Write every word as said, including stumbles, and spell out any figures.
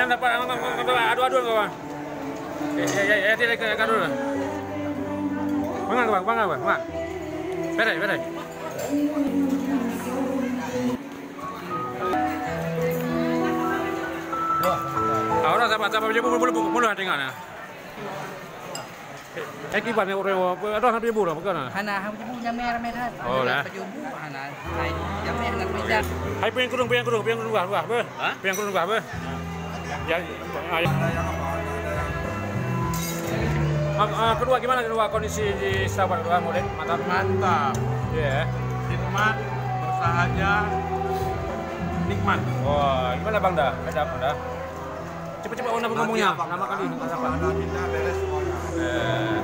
Yang dapat, adu-adu kau, Bang. Eh, eh, eh, eh, dia dekat, dekat dulu. Bangang, Bang, bangang, Bang, bangang. Beres, beres. Ah, orang sabar, sabar, bulu, bulu, bulu, bulu, tengok nah. Eh, kiban ni orang, orang, orang nak bulu, bukan nah? Hana, hana bulu, jamé ramé that. Oh, lah. Baju bu, hana, hai, jamé hana beda. Hai, piang kurung, piang kurung, piang kurung, wah, wah, beh. Ha? Piang kurung, wah, beh. Ya, ah, ya. Ah, ah, kedua, gimana kedua kondisi di Sarawak kedua, Maulid? Mantap? Mantap. Iya, ya. Nikmat, bersahaja, nikmat. Wah, gimana Bang dah? Ada apa dah? Cepat-cepat orang ngomongnya. Lama kali. Alhamdulillah, beres semuanya. Eh.